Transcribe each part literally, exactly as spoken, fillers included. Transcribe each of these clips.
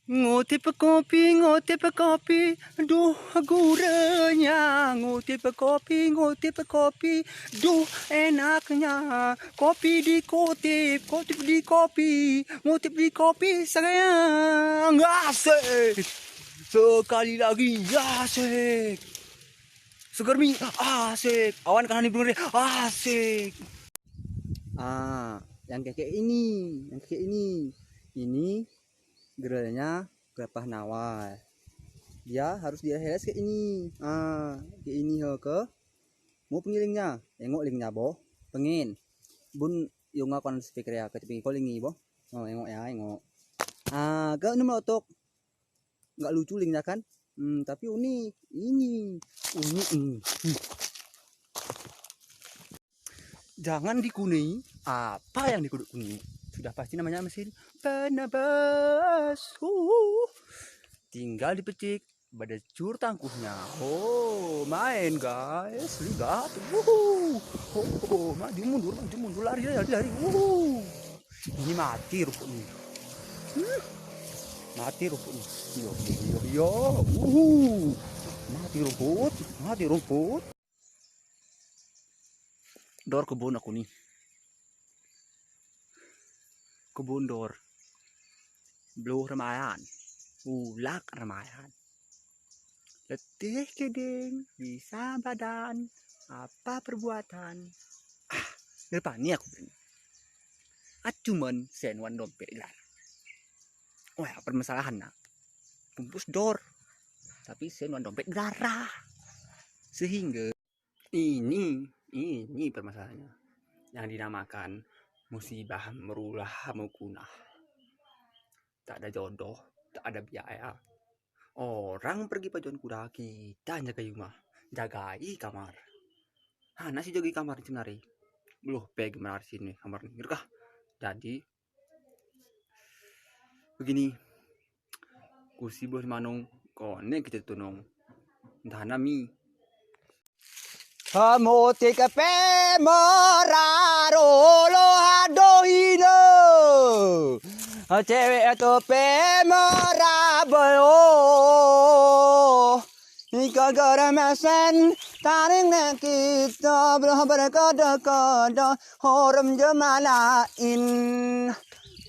Ngutip kopi, ngutip kopi, duh guranya. Ngutip kopi, ngutip kopi, duh enaknya. Kopi dikutip, kutip dikopi, ngutip dikopi sayang. Asik. Sekali lagi, asik. Seger mi, asik. Awan kan hani burung re, asik. Ah, yang kayak ini, yang kayak ini. Ini grillnya grapah nawal. Dia harus diheles kayak ini. Ah, kayak ini ho ke. Mau pengilingnya, engok lingnya boh. Pengin. Bun yunga kon speaker ya, keciping ko lingi boh. Oh, engok ya, engok. Ah, ke num lotok. Nggak lucu lingnya kan? Hmm, tapi unik. Ini unik ini. Hmm. Jangan dikunei apa yang dikuduk kunei. Sudah pasti namanya mesin penebas. Uh. Tinggal dipecik, bada cur tangkuhnya. Oh, main guys, lihat. Wuhu. Oh, oh, maju mundur, maju mundur, lari, lari, lari. Wuhu. Ini mati rumputnya. Hmm. Mati rumputnya. Yo, yo, yo, yo. Wuhu. Mati rumput, mati rumput. Dor kebun aku ni. Kebun dor. Bluh remayan. Ulak remayan. Letih kiding, bisa badan, apa perbuatan? Ah, ngerpani aku bren. Acuman sen wan dompet lar. Wah, permasalahan na. Pumpus dor. Tapi sen wan dompet garah. Sehingga ini, ini permasalahannya. Yang dinamakan musibah merulah mukunah. Tak ada jodoh, tak ada biaya. Orang pergi pajuan kuda, kita jagai rumah. Jagai kamar. Hana si jagai kamar sebenarnya. Bluh peg menar sini kamar ni. Rekah. Jadi, begini, kusi bos manung, kone kita tunung. Entah nami. Hamuti ke pemera rolo adohino. Cewek itu pemera belo. Ika garam asan taring ne kita belah berkada-kada horam jemalain.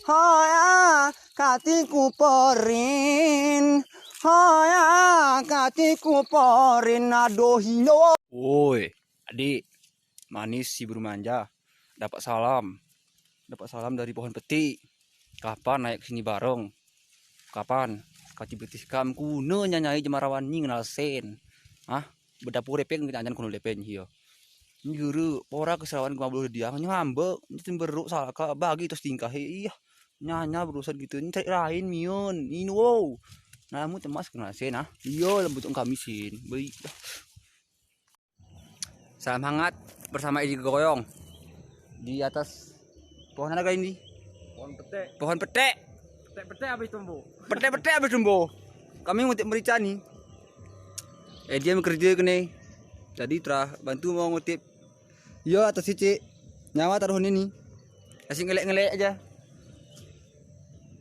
Haya katiku perin, haya katiku perin, adohino. Woi, adik, manis si burung manja. Dapat salam. Dapat salam dari pohon peti. Kapan naik ke sini bareng? Kapan? Kati betih kam kuno nyanyai jemarawan ni ngenal sen. Hah? Bedapur lepeng kita anjan kuno lepeng hiyo. Nyuru pora keserawan gema buluh diang nyambe, nyetin beruk salaka bagi tos tingkah. Iya. Nyanya berusan gitu. Nyari lain miun. Ini wow. Namu temas kenal sen ah. Iya, lembut kami sin. Baik. Salam hangat bersama Edi Goyong di atas pohon apa ini? Pohon pete. Pohon pete. Pete-pete abis tumbuh. Pete-pete abis tumbuh. Kami ngutip merica ni. Edi yang kerja kene. Jadi terah bantu mau ngutip. Yo, atas sisi nyawa taruh ini. Kasih ngelek-ngelek aja.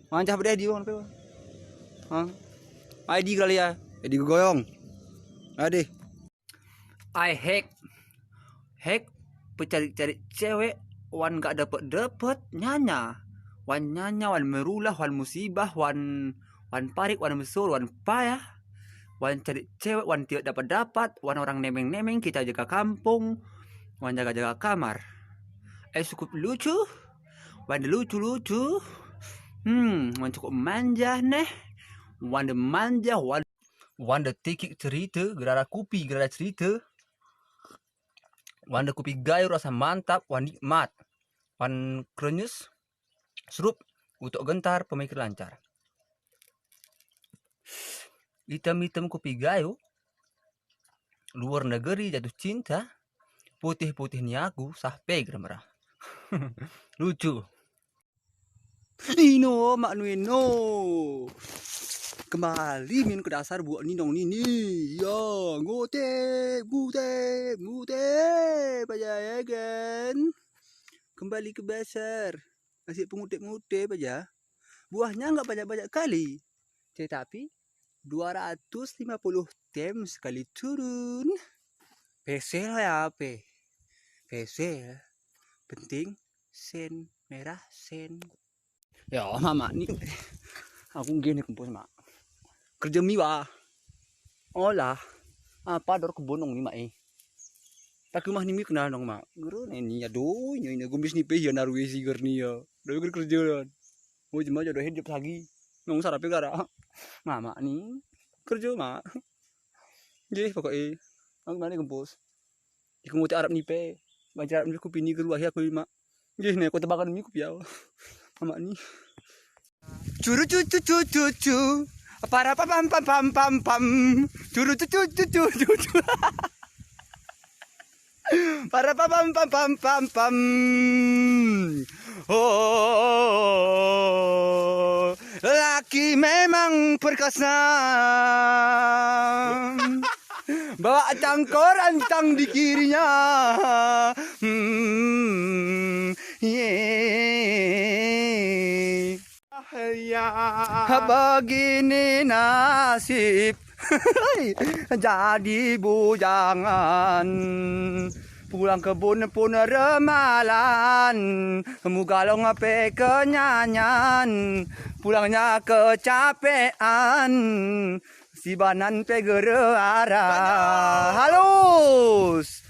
Mancah bedeh di pohon pete. Hah? Ai di kali ya. Edi Goyong. Adeh. Ai hek, hek pecari-cari cewek, wan gak dapet-dapet nyanya, wan nyanya, wan merulah, wan musibah, wan, wan parik, wan mesur, wan payah, wan cari cewek, wan tidak dapat-dapat, wan orang nemeng-nemeng, kita jaga kampung, wan jaga-jaga kamar. Eh, cukup lucu, wan de lucu-lucu, hmm, wan cukup manja neh, wan de manja, wan Wan de tikik cerita, gerara kupi, gerara cerita. Wan de kupi gayo rasa mantap, wan nikmat. Wan krenyes, serup, utuk gentar, pemikir lancar. Item-item kupi gayo, luar negeri jatuh cinta, putih-putih ni aku, sah peg merah. Lucu. Ino, mak nu ino. Kembali min ke dasar buak ninong nini. Ya, ngutip, ngutip, ngutip aja ya kan. Kembali ke dasar. Asik pengutip-ngutip aja. Buahnya nggak banyak-banyak kali. Tetapi dua ratus lima puluh tem sekali turun. Pesel ya ape? Pesel. Penting sen, merah sen. Ya, mama ni. Aku nggih ni kempus, Mak. Kerja mi wa. Olah. Apa dor kebun nong ni, Mak, eh. Tapi mah ni mi kenal nong, Mak. Guru ni, ni, aduh, ni, ni, gumis ni pe ya naru isi ger ni ya. Doi ger kerja. Oh, cuma jodoh hidup lagi. Nong sarape gara. Mama ni. Kerja, Mak. Nggih, pokok e. Aku mani kempus. Iku nguti arap ni pe. Banjar arap ni ku pini keluar ya ku lima. Nggih, ne, kota bagan mi ku piau. Mama ni. Curu cu cu cu cu cu. Para pa pam pam pam pam pam. Curu cu cu cu cu cu cu. Para pa pam pam pam pam pam. Oh, laki memang perkasa. Bawa tangkoran tang di kirinya. Hmm, ye. Ya. Begini nasib jadi bujangan. Pulang kebun pun remalan, mugalong pe kenyanyan, pulangnya kecapean. Sibanan pe gere ara. Halus.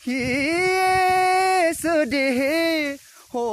Hi, sedih. Ho.